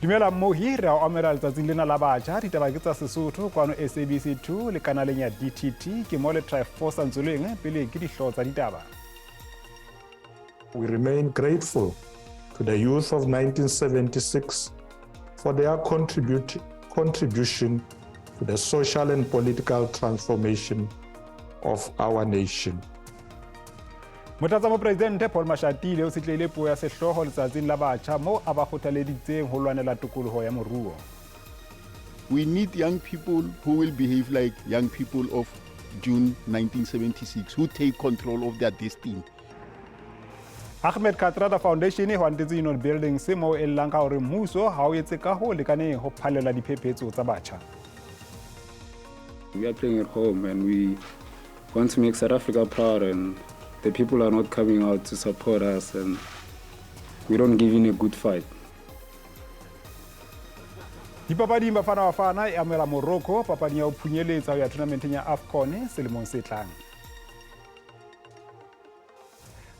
Dumela mmohi, re a o amohela letsatsing lena la batjha. Ditaba ke tsa Sesotho kwano SABC 2 le kanaleng ya DTT. Ke mo le Tryphosa Ntsweleng, pele ke dihlooho tsa ditaba. We remain grateful to the youth of 1976 for their contribution to the social and political transformation of our nation. Motlatsa Mopresidente Paul Mashatile o tshetlehile puo ya sehlooho letsatsing la batjha moo a ba kgothaleditseng ho lwanela tokoloho ya moruo. We need young people who will behave like young people of June 1976, who take control of their destiny. Ahmed Kathrada Foundation e hwantetse Union Buildings moo e llang ka hore mmuso ha o etse ka ho lekaneng ho phallela diphephetso tsa batjha. We are playing at home and we want to make South Africa proud, and the people are not coming out to support us, and we don't give in a good fight. Dipapading, Bafana Bafana e amohela Morocco papading ya ho phunyeletsa ho ya tournamenteng ya AFCON selemong se tlang.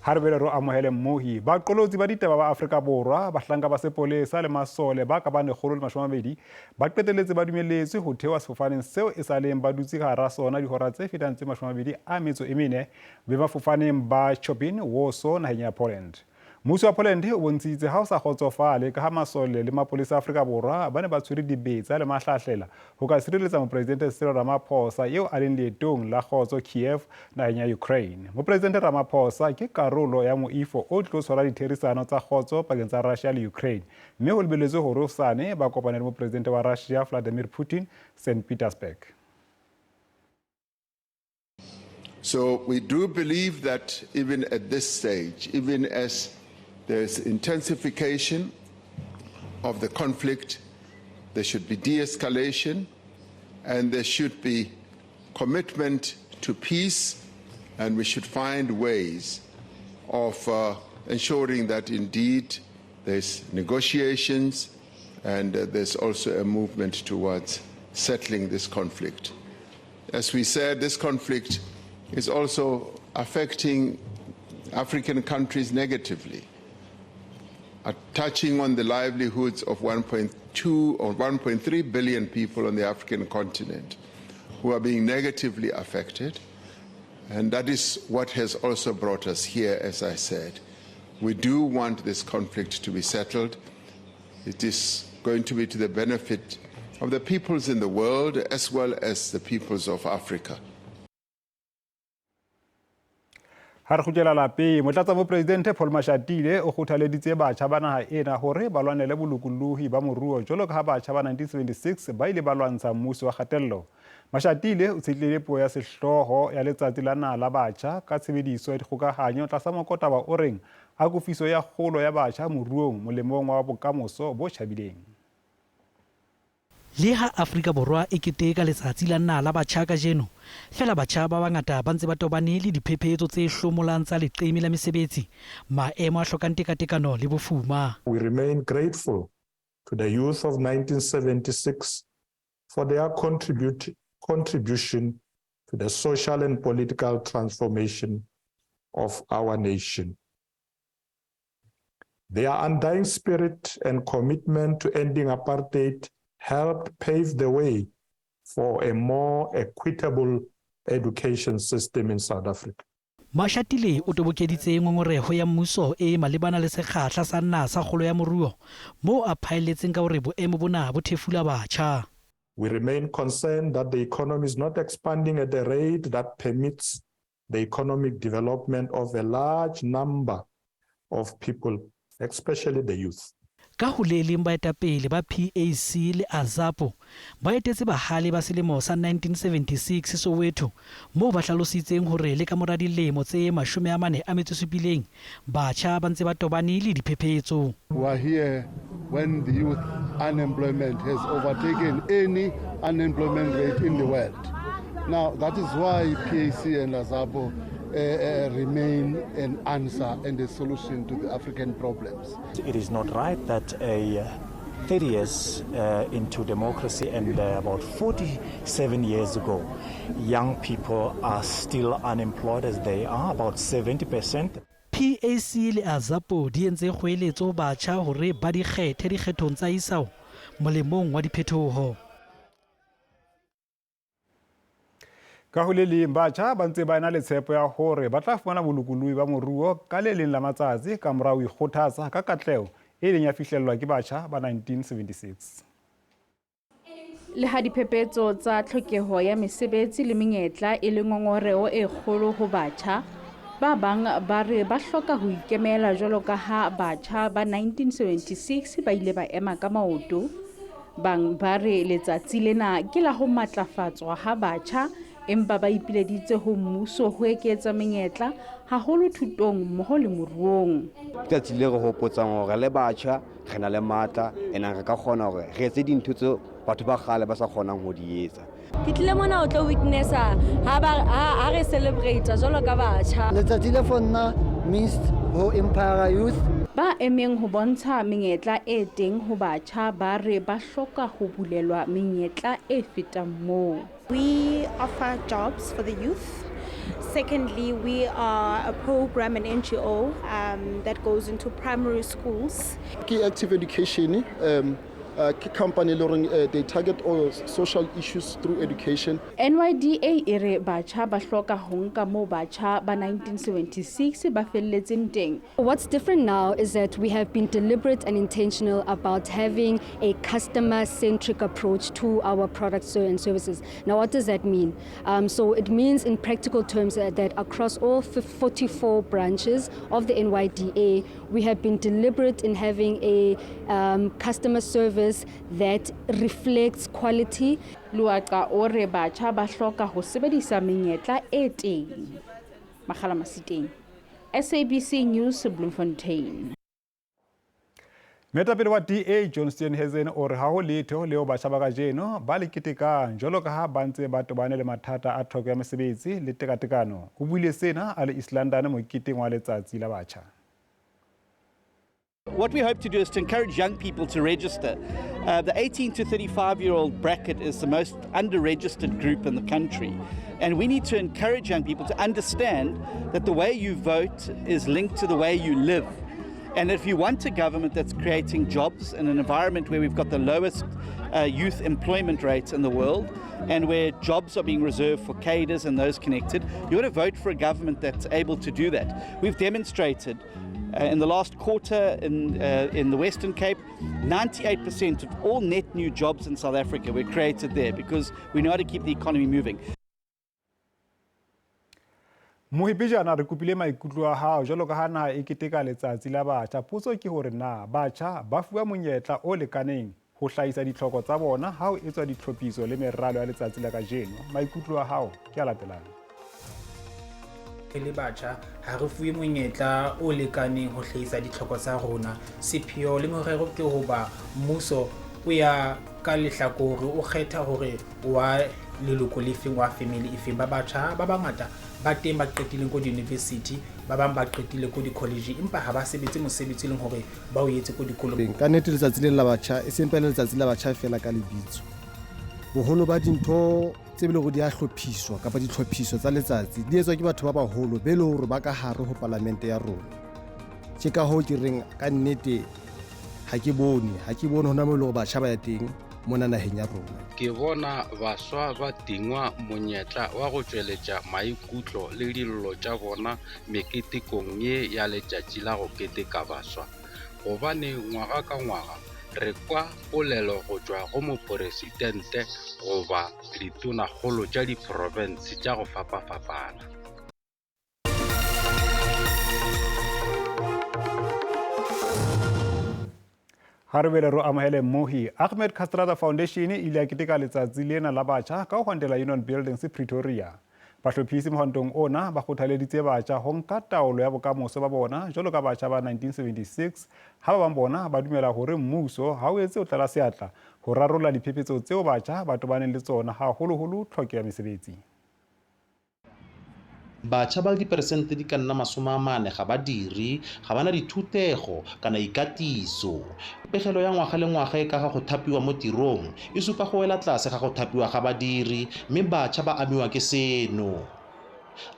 Ha re bele ro amohele mmohi. Baqolotsi ba ditaba ba Afrika Borwa, bahlanka ba sepolesa le masole ba ka bang 120 ba qetelletse ba dumelletswe ho theoha sefofaneng seo e sa leng ba dutse ka hara sona dihora tse fetang tse 24 boemafofaneng ba Chopin, Warsaw, naheng ya Poland. Mmuso wa Poland o bontshitse ha o sa kgotsofale ka ha masole le mapolesa a Afrika Borwa ba ne ba tshwere dibetsa le mahlahlela ho ka sireletsa Mopresidente Cyril Ramaphosa eo a leng leetong la kgotso Kiev naheng ya Ukraine. Mopresidente Ramaphosa ke karolo ya moifo o tlo tshwara ditherisano tsa kgotso pakeng tsa Russia le Ukraine mme ho lebelletswe hore hosane ba kopane le Mopresidente wa Russia Vladimir Putin St. Petersburg. So we do believe that even at this stage, even as there's intensification of the conflict, there should be de-escalation and there should be commitment to peace, and we should find ways of ensuring that indeed there's negotiations and there's also a movement towards settling this conflict. As we said, this conflict is also affecting African countries negatively, touching on the livelihoods of 1.2 or 1.3 billion people on the African continent who are being negatively affected. And that is what has also brought us here, as I said. We do want this conflict to be settled. It is going to be to the benefit of the peoples in the world as well as the peoples of Africa. Ha re kgutlela lapeng, Motlatsa Mopresidente Paul Mashatile o kgothaleditse batjha ba naha ena hore ba lwanele bolokolohi ba moruo jwalo ka ha batjha ba 1976 ba ile ba lwantsha mmuso wa kgatello. Mashatile o tshetlehile puo ya sehlooho ya letsatsi la naha la batjha ka tshebediso ya dikgokahanyo tlasa mokotaba o reng Akofiso ya kgolo ya batjha moruong molemong wa bokamoso bo tjhabileng. Leha Afrika Borwa e keteka Letsatsi la Naha la Batjha kajeno, feela batjha ba bangata ba ntse ba tobane le diphephetso tse hlomolang tsa leqeme la mesebetsi, maemo a hlokang tekatekano le bofuma. We remain grateful to the youth of 1976 for their contribution to the social and political transformation of our nation. Their undying spirit and commitment to ending apartheid helped pave the way for a more equitable education system in South Africa. Mashatile o tobokeditse ngongoreho ya mmuso e malebana le sekgahla sa naha sa kgolo ya moruo, moo a phaelletseng ka hore boemo bona bo thefula batjha. We remain concerned that the economy is not expanding at a rate that permits the economic development of a large number of people, especially the youth. Ka ho le leng baetapele ba PAC le AZAPO ba etetse bahale ba selemo sa 1976 Soweto moo ba hlalositseng hore le kamora dilemo tse 47 batjha ba ntse ba tobane le diphephetso. We are here when the youth unemployment has overtaken any unemployment rate in the world. Now, that is why PAC and AZAPO remain an answer and a solution to the African problems. It is not right that a 30 years into democracy and about 47 years ago, young people are still unemployed as they are, about 70%. PAC le AZAPO di entse kgoeletso batjha hore ba di kgethe dikgethong tsa isao. molemong wa diphetoho. Ka ho le leng, batjha ba ntse ba ena le tshepo ya hore ba tla fumana bolokolohi ba moruo ka le leng la matsatsi ka mora ho ikgothatsa ka katleho e leng ya fihlellwa ke batjha ba 1976. Le ha diphephetso tsa tlhokeho ya mesebetsi le menyetla e le ngongoreho e kgolo ho batjha, ba bang ba re ba hloka ho ikemela jwalo ka ha batjha ba 1976 ba ile ba ema ka maoto. Bang ba re letsatsi lena ke la ho matlafatswa ha batjha, empa ba ipileditse ho mmuso ho eketsa menyetla haholo thutong mmoho le moruong. Tsatsi le re hopotsang hore le batjha re na le matla, ene re ka kgona hore re etse dintho tseo batho ba kgale ba sa kgonang ho di etsa. Ke tlile mona ho tlo witnessa ha re celebrate jwalo ka batjha. Letsatsi le for nna means ho empower youth. Ba emeng ho bontsha menyetla e teng ho batjha ba re ba hloka ho bulelwa menyetla e fetang moo. We offer jobs for the youth. Secondly, we are a program, an NGO that goes into primary schools. Ke Active Education, ke company e leng horeng they target all social issues through education. NYDA e re batjha ba hloka ho nka moo batjha ba 1976 ba felletseng teng. What's different now is that we have been deliberate and intentional about having a customer-centric approach to our products and services. Now, what does that mean? So it means in practical terms that across all 44 branches of the NYDA, we have been deliberate in having a customer service that reflects quality. Luaqa o re batjha ba hloka ho sebedisa menyetla e teng. Makgala Masiteng, SABC News, Bloemfontein. Moetapele wa DA John Steenhuisen o re ha ho letho leo batjha ba kajeno ba le ketekang jwalo ka ha ba ntse ba tobane le mathata a tlhoko ya mesebetsi le tekatekano. O buile sena a le East London moketeng wa letsatsi la batjha. What we hope to do is to encourage young people to register. The 18 to 35-year-old bracket is the most under-registered group in the country. And we need to encourage young people to understand that the way you vote is linked to the way you live. And if you want a government that's creating jobs in an environment where we've got the lowest youth employment rates in the world and where jobs are being reserved for cadres and those connected, you got to vote for a government that's able to do that. We've demonstrated in the last quarter in the Western Cape, 98% of all net new jobs in South Africa were created there because we know how to keep the economy moving. Mohipejana re kopile maikutlo a hao jwalo ka ha naha e keteka letsatsi la batjha. Potso ke hore na batjha ba fuwa monyetla o lekaneng ho hlahisa ditlhoko tsa bona ha ho etswa ditlhophiso le meralo ya letsatsi la kajeno. Maikutlo a hao ke a latelang. Re le batjha ha re fuwe monyetla o lekaneng ho hlahisa ditlhoko tsa rona. Sepheo le morero ke hoba mmuso o ya ka lehlakore, o kgetha hore wa leloko le feng, wa family e feng. Ba batjha ba bangata ba teng ba qetileng ko di-university, ba bang ba qetile ko di-college, empa ha ba sebetse mosebetsi e leng hore ba o etse ko dikolong. Ka nnete letsatsi le la batjha e seng fela letsatsi la batjha fela ka lebitso. Boholo ba dintho tse be le hore di a hlophiswa kapa ditlhophiso tsa letsatsi di etswa ke batho ba baholo be le hore ba ka hare ho palamente ya rona. Ke ka hoo ke reng ka nnete ha ke bone hona moo e le hore batjha ba ya teng mona naheng ya rona. Ke bona baswa ba tingwa monyetla wa go tšweletša maikutlo le dillo tša bona meketekong ye ya letšatši la go keteka baswa, gobane ngwaga ka ngwaga re kwa polelo go tšwa go moporesidente goba ditonakgolo tša diprofense tša go fapafapana. Ha re bele ro amohele Mohi. Ahmed Kathrada Foundation e ile ya keteka letsatsi lena la batjha ka ho hwantela Union Buildings Pretoria. Bahlophisi mohwantong ona ba kgothaleditse batjha ho nka taolo ya bokamoso ba bona jwalo ka batjha ba 1976, ha ba bang bona ba dumela hore mmuso ha o etse o tlala seatla ho rarolla diphephetso tseo batjha ba tobaneng le tsona, haholoholo tlhokeho ya mesebetsi. Batjha ba le diperesente di ka nna 40 ga ba dire, ga ba na dithutego kana ikatiso. Pegelo ya ngwaga le ngwaga e ka ga go thapiwa mo tirong e supa go wela tlase ga go thapiwa ga badiri, mme batjha ba amiwa ke seno.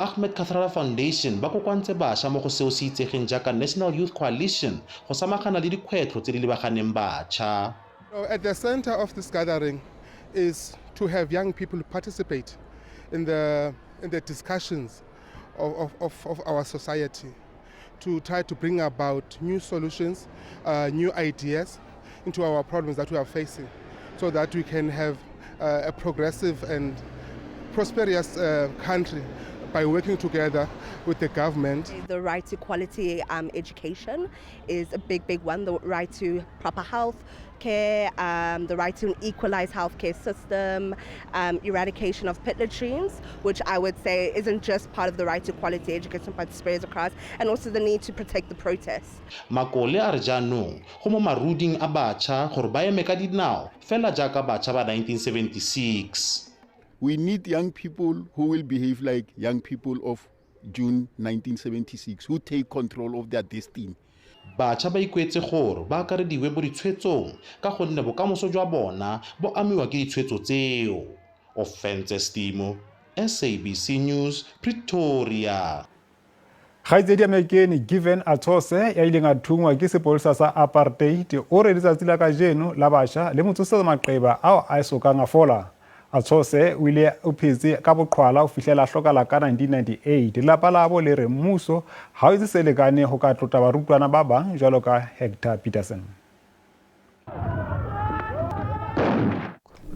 Ahmed Kathrada Foundation ba kokoantse bašwa mo go seo se itsegeng jaaka National Youth Coalition go samagana le dikgwetlho tse di lebaganeng batjha. At the center of this gathering is to have young people participate in the in the discussions of, of, of our society to try to bring about new solutions, new ideas into our problems that we are facing so that we can have a progressive and prosperous country by working together with the government. The right to quality education is a big, big one. The right to proper health care, the right to an equalized healthcare system, eradication of pit latrines, which I would say isn't just part of the right to quality education but spreads across, and also the need to protect the protests. Makole a re jaanong go mo maruding a batšha gore ba eme ka dinao fela jaaka batšha ba 1976. We need young people who will behave like young people of June 1976, who take control of their destiny. Batšha ba ikuetse gore ba akarediwe mo ditshwetsong ka gonne bokamoso jwa bona bo amiwa ke ditshwetso tseo. Ofentse Stimo, SABC News, Pretoria. Kgaitsedi ya Mekeni Given Atose ya ileng a thungwa ke sepolesa sa apartheid o re letsatsi la kajeno la batjha le mo tsosetsa maqeba ao a esokang a fola. Atose o ile o phetse ka boqhwala ho fihlela a hlokala ka 1998. Lelapa labo le re mmuso ha o etse se lekaneng ho ka tlotla barutwana ba bang jwalo ka Hector Peterson.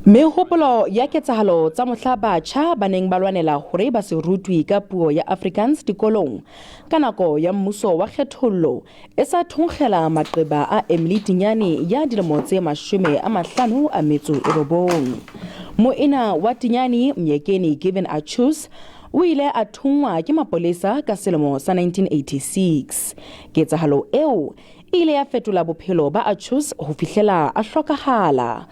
Mehopolo ya ketsahalo tsa mohla batjha ba neng ba lwanela hore ba se rutwe ka puo ya Afrikaans dikolong ka nako ya mmuso wa kgethollo e sa thonkgela maqeba a Emily Tinyane ya dilemo tse 59. Moena wa Tinyane, Myekeni Given Achus, o ile a thunngwa ke mapolesa ka selemo sa 1986. Ketsahalo eo e ile ya fetola bophelo ba Achus ho fihlela a hlokahala.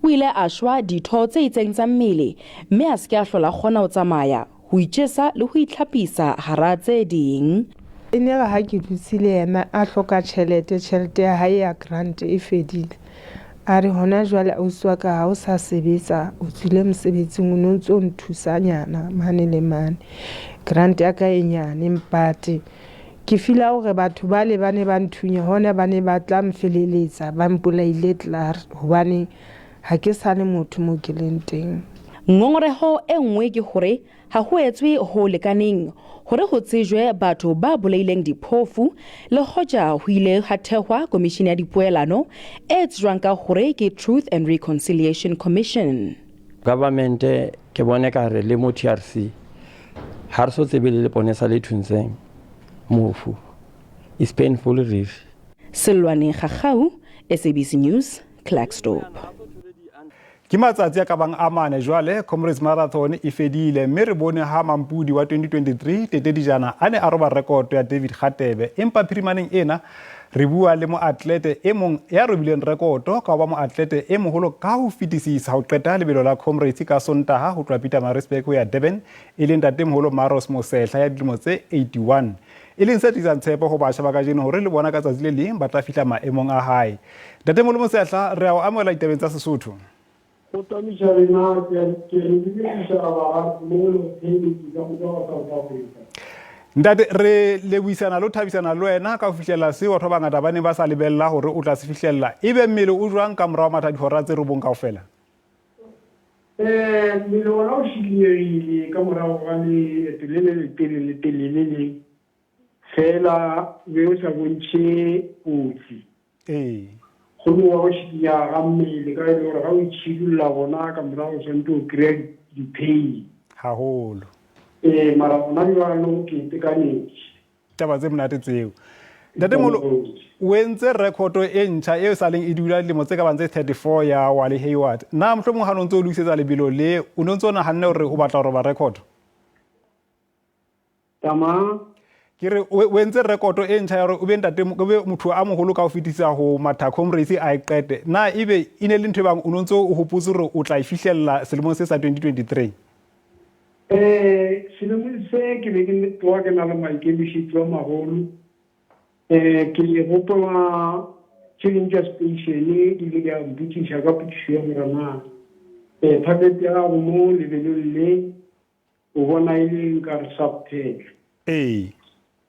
O ile a shwa ditho tse itseng tsa mmele mme a se ke a hlola kgona ho tsamaya, ho itjesa le ho itlhapisa hara tse ding. E ne re ha ke dutse le yena a hloka tjhelete, tjhelete ya hae ya grant e fedile. A re hona jwale ausi wa ka ha o sa sebetsa, o tswile mosebetsing o no ntso o nthusanyana mane le mane. Grant ya ka e nyane mpate. Ke feel-a hore batho bale ba ne ba nthunya hona ba ne ba tla mfeleletsa ba mpolaile klaar hobane ha ke sa le motho moo ke leng teng. Ngongoreho e nngwe ke hore ha ho etswe ho lekaneng hore ho tsejwe batho ba bolaileng diphofu le hoja ho ile ha thehwa komishene ya dipoelano e tsejwang ka hore ke Truth and Reconciliation Commission. Government ke bone ka re le mo TRC ha re so tsebe le leponesa le thuntseng mofu. It's painful really. Selwane Gagau, SABC News, Klerksdorp. Ke matsatsi a ka bang a mane jwale Comrades Marathon e fedile mme re bone ha mampudi wa 2023 Tete Dijana a ne a roba rekoto ya David Kgatebe, empa phirimaneng ena re bua le moatlete e mong ya robileng rekoto ka ho ba moatlete e moholo ka ho fetisisa ho qeta lebelo la Comrades ka Sontaha ho tloha Pietermaritzburg ho ya Durban, e leng ntatemoholo Maros Mosehla ya dilemo tse 81, e leng se tlisang tshepo ho batjha ba kajeno hore le bona ka tsatsi le leng ba tla fihla maemong a hae. Ntatemoholo Mosehla, re a o amohela ditabeng tsa Sesotho. Go tamiša lena, ke ke le dumediša baagi mo le theeletši ka moka ba South Africa. Ntate, re lebohisana le ho thabisana le wena ka ho fihlella seo batho ba bangata ba neng ba sa lebella hore o tla se fihlella. Ebe mmele o jwang ka mora ho matha dihora tse robong kaofela? Mmele ona o šikinyegile ka morago ga leeto le le letelele-telele le, fela o be o sa bontšhe kotsi. Ee. Go no wa go šikinya ga mmele ka e le gore ga o itšhidulla gona ka morago o swanetše go kry-a di-pain. Haholo. Ee, mara gona bjalo ke itekanetše. Taba tse monate tseo. Ntatemoholo, o entse rekoto e ntjha e sa leng e dula dilemo tse ka bang tse 34 ya Wally Hayward. Na mohlomong ha o ntse o lokisetsa lebelo le, o ne o ntse o nahanne hore o batla ho roba rekoto? Tama? Ke re o entse rekoto e ntjha ya hore o be ntate, o be motho a moholo ka ho fetisisa ho matha Comrades a e qete. Na ebe e ne le ntho e bang o ne ntse o hopotse hore o tla e fihlella selemong se sa 2023? Selemong se ke be ke tloga ke na le maikemišetšo a magolo. Ke gopola tše ding tša station di ile di a mpotšiša ka potšišo ya gore na target ya gago mo lebelong le o bona e le eng, ka re sub 10. Ee.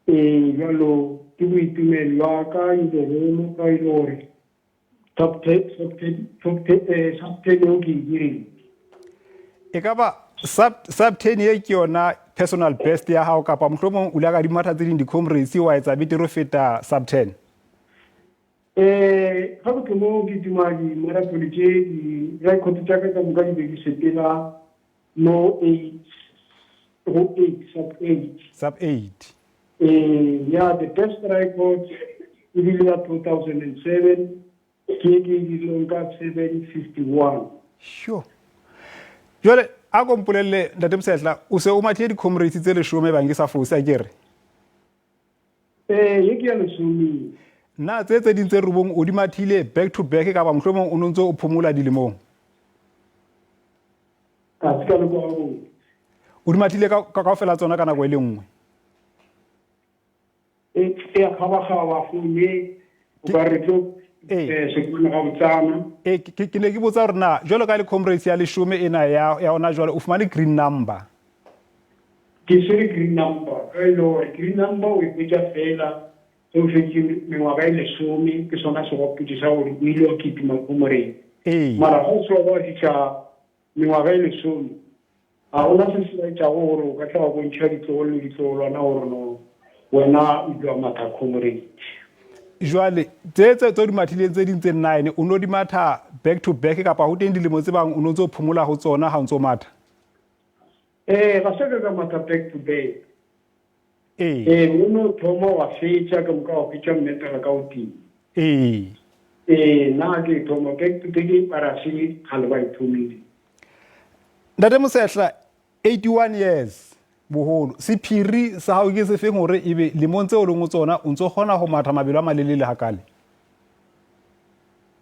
Ee, bjalo ke boitumelo bja ka yo bogolo ka e le gore Top 10, sub 10, top 10, sub 10 eo ke e dirile. E ka ba sub 10 ye ke yona personal best ya gago kapa mohlomong o ile ka di matha tse ding di-comrades wa etsa betere ho feta sub 10? Ga ke mo ke duma di-marathon tše, di-record tša ka ka moka di be di sepela mo 8, go 8, sub 8. Sub 8. Ya, the best record e bile ya 2007, ke e ke e dirileng ka 7:51. Sure. Jwale a ko mpolelle Ntate Mosehla, o se o mathile di-comrades tse 10 bang ke sa fose, a ke re? Ee, ye ke ya lesomeng. Na tse tse ding tse robong o di mathile back to back kapa mohlomong o no ntse o phomola dilemong? Ka se ka le kwa gabotse. O di mathile kaofela tsona ka nako e le nngwe? E a kgabakgaba phone e, o ka re tlo sekolo gabotsana. Ee, ke ne ke botsa gore na jwalo ka le comrades ya leshome ena ya ona jwale o fumane green number? Ke swere green number, ka e le gore green number o e hwetša fela ge o feditše mengwaga e lesome, ke sona segopotši sa gore o ile wa kitima comrade. Mara ga o se wa ba wa fihla mengwaga e lesome, ga gona se se laetšago gore o ka tla wa bontšha ditlogolo le ditlogolwana gore no wena o ile wa matha comrade. Jwale tse tse tse o di mathileng tse ding tse 9, o no di matha back to back kapa ho teng dilemo tse bang o no ntse o phomola ho tsona ha o ntse o matha? Ee, ga se ka ka matha back to back. Ee, o no thoma wa fetša ke moka wa hwetša mmetela ka o tee. Ee, nna ke thoma back to back mara se kgale ba e thomile. Ntate Mosehla, 81 years boholo, sephiri sa gago ke sefeng gore ebe lemong tse o leng go tsona o ntse o kgona go matha mabelo a malelele gakale?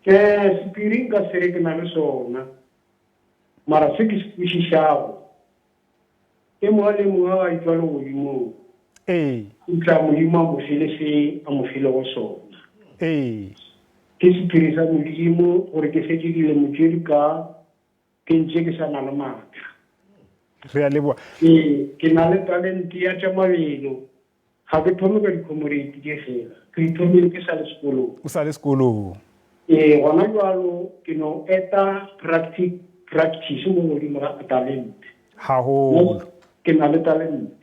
Sephiri nka se re ke na le sona, mara se ke se kwešišago, e mongwe le mongwe a etšwa legodimong, o tla Modimo a mo file se a mo filego sona. Ke sephiri sa Modimo gore ke fetše dilemo tše di ka ke ntše ke sa na le maatla. Re a leboga. Ke na le talente ya tša mabelo. Ga ke thome ka dikhomoreiti tše fela. Ke di thomile ke sa le sekolong. O sa le sekolong. Ee, gona bjalo ke no eta practice mo godimo ga talente. Haholo. Ke na le talente.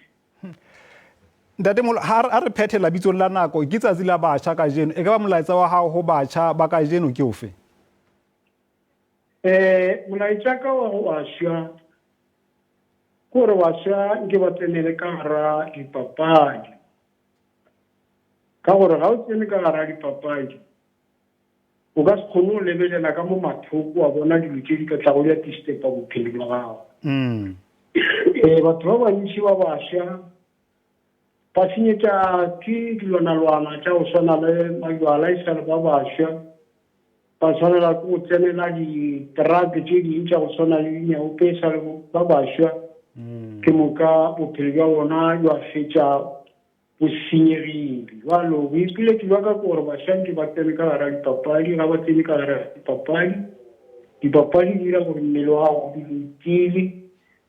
Ntatemolo, ha re phethela bitsong la nako, ke tsatsi la batjha kajeno. E ka ba molaetsa wa hao ho batjha ba kajeno ke ofe? Molaetša ka wa go baswa ke gore baswa nke ba tsenele ka gara dipapadi, ka gore ga o tsene ka gara dipapadi o ka se kgone go lebelela ka mo mathoko wa bona dilo tše di ka tlago di a distepa bophelo bja gago. Batho ba bantši ba baswa ba senyetša ke dilwanalwana tša go swana le majwala e sa le ba baswa, ba swanela ke go tsenela di-drug tše ding tša go swana le dinyaope e sa le ba baswa, ke moka bophelo bja bona bja fetša bo senyegile. Bjalo boipiletšo bja ka ke gore baswa nke ba tsene ka gare ga dipapadi, ga ba tsene ka gare ga dipapadi, dipapadi di dira gore mmele wa gago o dule o tiile,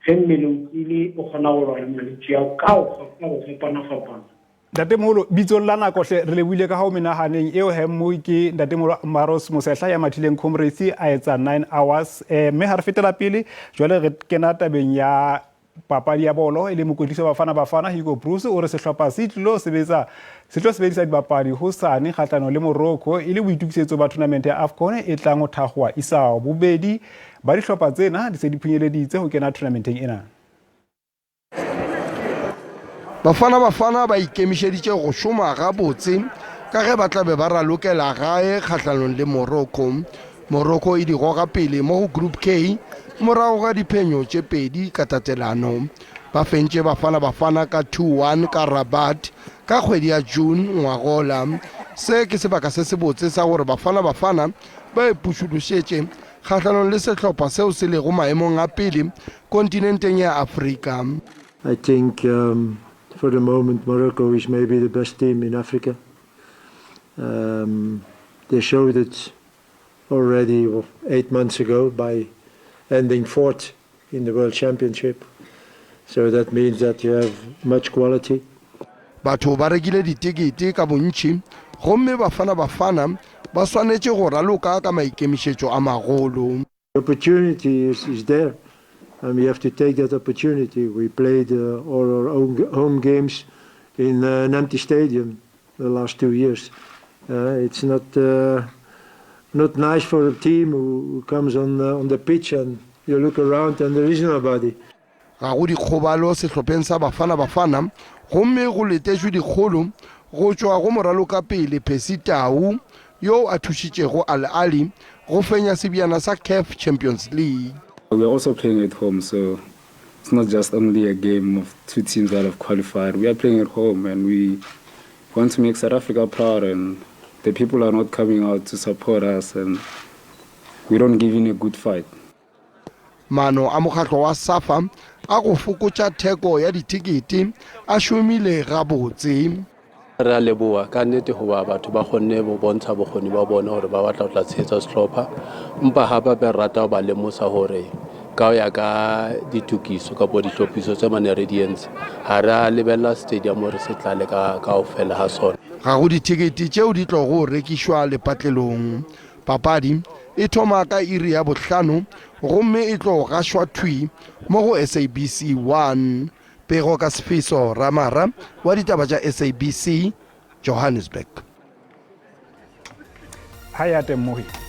ge mmele o tiile o kgona go lwa le malwetši ao ka go fapana-fapana. Ntatemolo, bitsong la nako hle, re lebohile ka ha o menahaneng eo hemmo ke Ntatemolo Maros Mosehla ya mathileng Comrades a etsa 9 hours. Mme ha re fetela pele, jwale re kena tabeng ya papadi ya bolo, e le mokwetlisi wa Bafana Bafana Hugo Broos o re sehlopha se tlilo sebetsa se tlo sebedisa dibapadi hosane kgahlanong le Morocco e le boitokisetso ba tournament ya AFCON e tlang ho thakgowa isao. Bobedi ba dihlopha tsena di se di phunyeleditse ho kena tournamenteng ena. Bafana Bafana ba ikemišeditše go šoma gabotse ka ge ba tla be ba ralokela gae kgahlanong le Morocco. Morocco e di goga pele mo go Group K morago ga diphenyo tše pedi ka tatelano. Ba fentše Bafana Bafana ka 2-1 ka Rabat ka kgwedi ya June ngwagola. Se ke sebaka se sebotse sa gore Bafana Bafana ba ipušološetše kgahlanong le sehlopha seo se lego maemong a pele kontinenteng ya Afrika. I think for the moment Morocco is maybe the best team in Africa. They showed it already 8 months ago by ending fourth in the World Championship. So that means that you have much quality. Batho ba rekile ditekete ka bontši gomme Bafana Bafana ba swanetše go raloka ka maikemišetšo a magolo. The opportunity is, is there and we have to take that opportunity. We played uh, all our own home games in uh, an empty stadium the last two years. Uh, it's not uh, not nice for a team who, who comes on the, on the pitch and you look around and there is nobody. Ga go dikgobalo sehlopheng sa Bafana Bafana gomme go letetšwe dikgolo go tšwa go moralokapele Percy Tau yo a thušitšego Al Ahly go fenya sebjana sa CAF Champions League. We are also playing at home, so it's not just only a game of two teams that have qualified. We are playing at home and we want to make South Africa proud and the people are not coming out to support us and we don't give in a good fight. Maano a mokgatlo wa SAFA a go fokotša theko ya dithekete a šomile gabotse. Re a leboha ka nnete hoba batho ba kgonne bo bontsha bokgoni ba bona hore ba batla ho tla tshehetsa sehlopha. Empa hape hape re rata ho ba lemosa hore ka ho ya ka ditokiso kapo dihlophiso tse mane re di entse, ha re a lebella stadium hore se tlale ka kaofela ha sona. Ga go dithekete tšeo di tlogo rekišwa lepatlelong. Papadi e thoma ka iri ya bohlano gomme e tlo gašwa thwi mo go SABC 1. Pego ka Sfiso Ramara wa ditaba tša SABC, Johannesburg. Hayate Mohi.